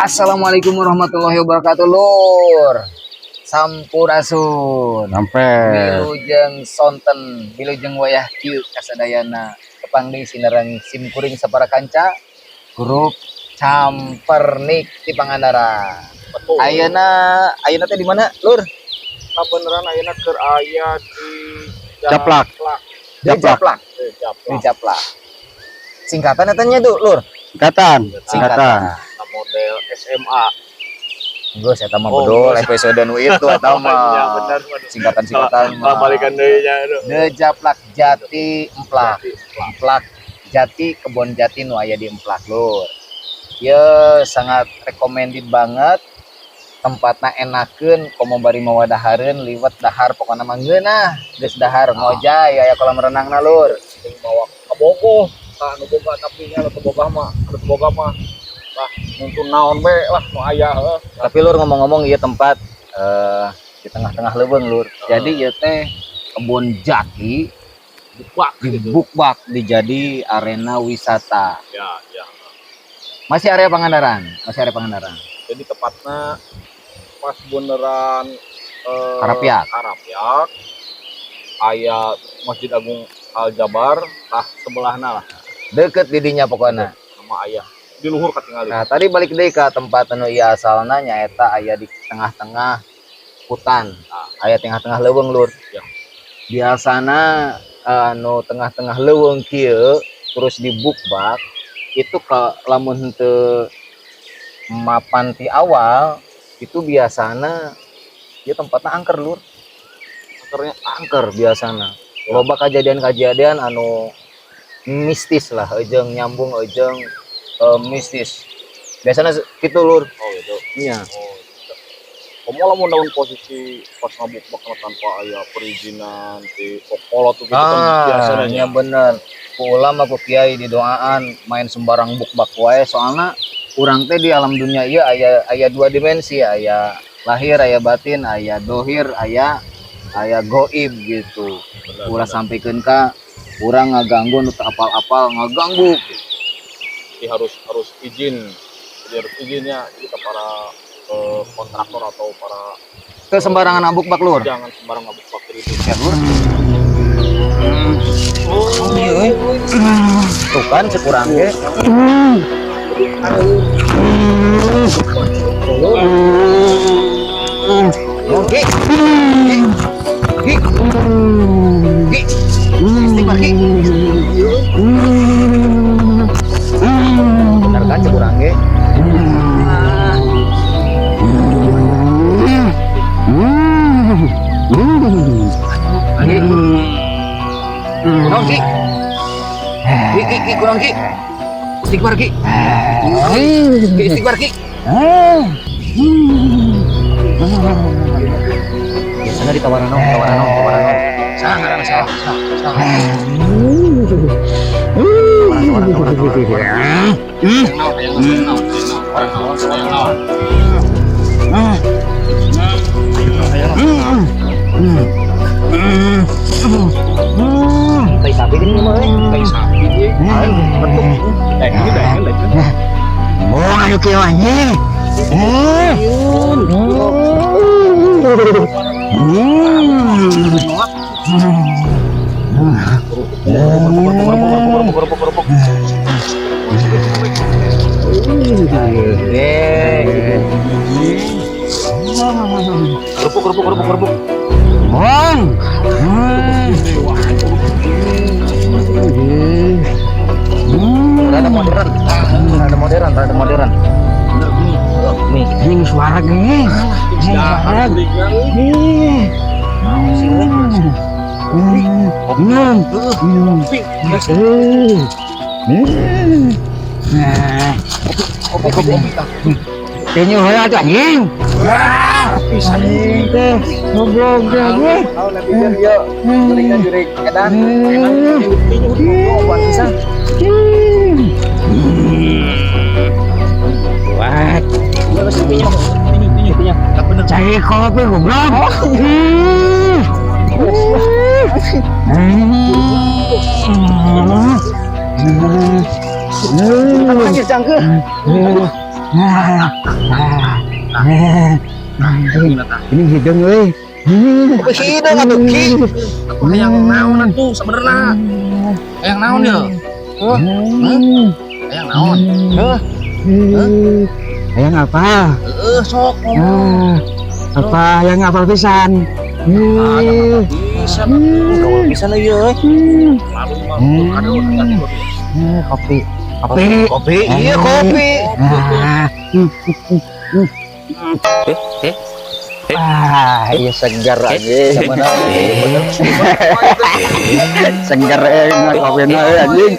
Assalamualaikum warahmatullahi wabarakatuh, Lur. Sampurasun. Sampai. Wilujeng sonten, wilujeng wayah kieu kasadayana. Tepang deui sinareng sim kuring sapara kanca grup Campernik di Pangandaran. Betul. Ayeuna ayeuna teh di mana, Lur? Beneran ayeuna keur aya di Japlak. Di Japlak. Japlak. Eh, Di Japlak. Japlak. Singkatan eta nya tuh, Lur. Singkatan. Singkatan. Nah, model SMA. Geus, eta mah Oh, bedol geus. Episode nu itu eta mah. Ya, benar, benar. Singkatan-singkatan Salah balikan deui nya aduh. De Japlak Jati Emplak. Jati, Emplak. Emplak Jati, kebon jati nu aya di Emplak, Lur. Ya, sangat recommended banget. Tempatna enakeun, komo bari mawa dahareun, liwet dahar, pokona mah ngeunah. Geus dahar ngojay, aya kolam renangna, Lur. Jeung mawa kabogoh, ka anu boga, tapi nya anu teu boga mah, anu teu boga mah lah nuntun naon we lah nu aya heuh. Tapi, Lur, ngomong-ngomong ieu tempat di tengah-tengah leuweung, Lur. Jadi ieu teh kebon jati Bukbak gitu. Dibukbak dijadi arena wisata. Ya, ya. Masih area Pangandaran, masih area Pangandaran. Jadi tepatnya pas beneran Karapiak. Karapiak aya Masjid Agung Al Jabar, tah sebelahna lah. Deket didinya pokoknya. Sama aya di luhur katingali. Nah, tadi balik deui ka tempat anu ieu asalna, nyaeta aya di tengah-tengah hutan. Aya tengah-tengah leuweung, Lur. Ya. Biasana anu tengah-tengah leuweung kieu terus dibukbak itu ke lamun henteu mapan ti awal itu biasana ieu tempatnya angker, Lur. Angkernya. Angker biasana. Loba kejadian-kejadian anu mistis lah, jeung nyambung jeung mistis. Biasanya gitu, Lur. Oh gitu. Iya. Oh gitu. Komo lamun daun posisi pas ngabukbak tanpa aya perizinan di kolot tuh gitu kan Ah, biasanya. Iya bener. Ku ulama, ku kiai didoaan main sembarang bukbak wae, soalnya urang teh di alam dunia ieu aya aya dua dimensi, aya lahir, aya batin, aya dohir, aya aya goib gitu. Bener, Ulah bener. Sampikeun ka urang ngaganggu nu teu apal-apal ngaganggu. Jadi harus harus izin, jadi harus izinnya, jadi ke para kontraktor atau para Ke sembarangan ngabukbak, Lur. Jangan sembarang ngabukbak gitu. Ya, Lur. Oh, iya, euy. Tuh kan cek urang ge. Oh, Ki. Ki. Ki. Ki. Istighfar, Ki. Bener kan cek urang ge? Ah. Ki. Kunaon, Ki? Ki, Ki, Ki, kunaon, Ki? Istighfar, Ki. Ki, istighfar, Ki. Biasanya ditawaran naon, tawaran naon, tawaran naon. Salah ngaranna, salah, salah, salah. Tawaran, tawaran, tawaran, tawaran, tawaran. Hayang naon, hayang naon, hayang naon, hayang naon, hayang naon. Hayang naon. Tai sapi gini mah euy. Tai sapi dia. Bentuk. Eh, ini dah, ini dah. Oh, ayo ke anjing. Eh. Kerupuk, kerupuk, kerupuk. Eh. Kerupuk, kerupuk, kerupuk, kerupuk. Bang. Rada modern. Rada modern, rada modern. Nih. Ini suara gini. Suara. Ih. Hmm. Nah, Kopi, kopi, kopi. tinju heula tuh, anjing. Wah, anjing teh goblok teh anjing. Tahu netizen ieu jurig jurig edan. Obat pisan. What? Cari kopi, goblok. Anjir, cangkeuh. Ah, ah, ah. Anjing, ini hideung euy. Kopi hideung atuh, Ki. Atuh hayang naon atuh sabenerna? Hayang naon ya? Hayang naon? Heuh. Hayang apa? Heeh, sok ngomong. Ah, apa yang apal pisan? Ah, bisa Gaul pisan ieu euy. lalu mah aduh hati kopi. Kopi. Kopi. Kopi, iya kopi. Ah. Ah, iya segar anjing. Segar kopi anjing.